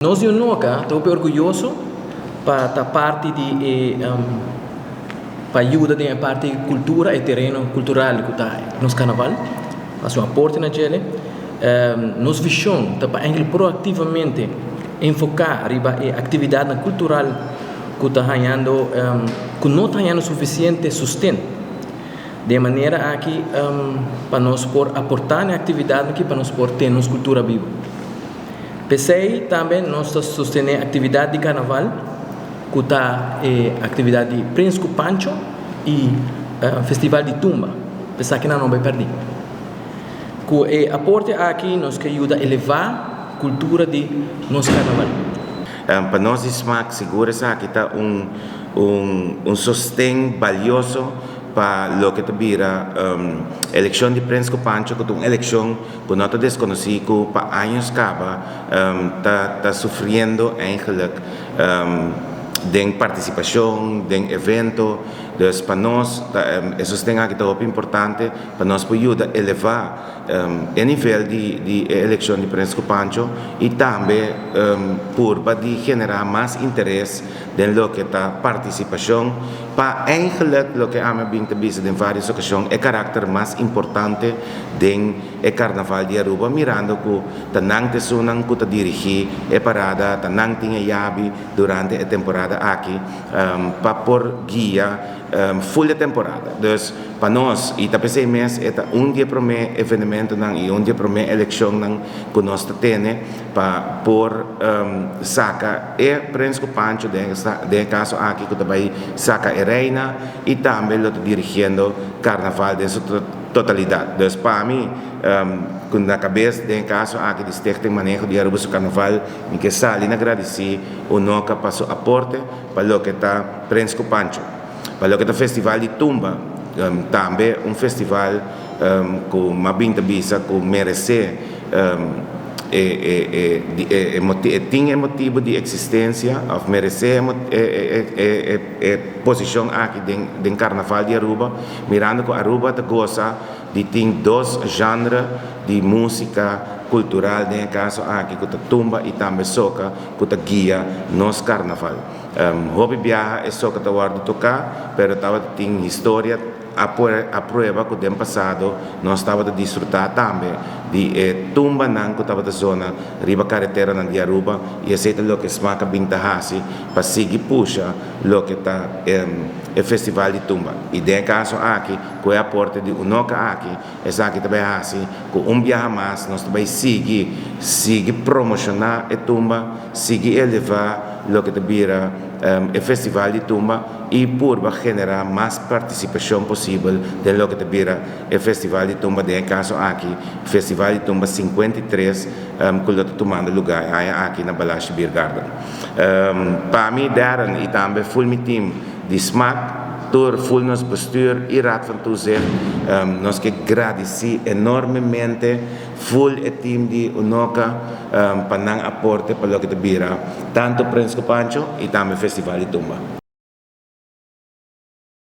Nos di Unoca ta hopi orguyoso pa ta parti di e pa yuda den e parti di cultura, e tereno cultural cu ta nos carnaval, haci un aporte na djele. Nos vision ta pa eigenlijk proactivamente enfoca riba e actividadnan cultural cu ta hañando cu no ta hañando suficiente sosten. Di e manera aki pa nos por aporta na e actividadnan aki pa nos por tene nos cultura bibo. P'esei tambe nos ta sostené aktividat di karnaval ku ta e aktividat di Prins ku Pancho i Festival di Tumba. P'esakinan no bai pèrdí. Ku e aporte aki nos ke yuda elevá kultura di nos karnaval. Pa nos di smak sigur esaki ta un un sosten balioso pa loke ta bira elekshon di Prins ku Pancho ku ta un elekshon Ku no ta deskonosí ku pa años kaba ta ta sufriendo eigenlijk den partisipashon, den evento. Dus pa nos ta e sosten aki ta hopi importante pa nos por yuda elevá e nivel di di e elekshon di Prins ku Pancho i tambe purba di generá mas interes den loke ta partisipashon pa eigenlijk loke ami a bin ta bisa den varios okashon e karakter mas importante den e Carnaval di Aruba mirando cu ta nan t'esunnan cu ta dirigi e parada, ta nan tin e yabi durante e temporada aki pa por guia full e temporada. Dus pa nos y ta p'esey mes e ta un di e prome evenementonan y un di e prome eleccionnan cu nos ta tene pa por saca e Prins cu Pancho den e caso aki cu ta bay saca e Reina y tambe lo ta dirigiendo Carnaval den su Totalidat. Dus pa mi, ku na kabes den e kaso aki di Stichting Maneho di Aruba su Karnaval, mi ke sali na gradisí Unoca pa su aporte pa loke ta Prins ku Pancho. Pa loke ta Festival di Tumba, tambe un festival ku m'a bin ta bisa ku meresé e tin e motibu di eksistensia òf meresé e posishon aki den Karnaval di Aruba. Mirando ku Aruba ta gosa di tin dos genre di músika kultural den e kaso aki ku ta tumba i tambe soka ku ta guia nos karnaval. Hopi biaha e soka ta wòrdu toká pero tabata tin historia a prueba ku den pasado nos tabata disfrutá tambe di e tumbanan ku tabata zona riba kareteranan di Aruba i esei ta loke smak a bin ta hasi pa sigui pusha loke ta e festival di tumba y den e caso aki cu e aporte di Unoca aki esaki ta bay haci cu un biaha mas nos ta bay sigui sigui promociona e tumba sigui eleva loke ta bira e festival di tumba y purba genera mas participacion posibel den loke ta bira e festival di tumba den e caso aki festival di tumba 53 cu lo ta tumando lugar e aña aki na Balashi Beer Garden. Pa mi Darren y tambe full mi team di smaak, tur full nos bestuur y raad van toezicht nos ke gradici enormemente full e team di Unoca pa nan aporte pa loke ta bira tanto Prins cu Pancho y tambe Festival di Tumba.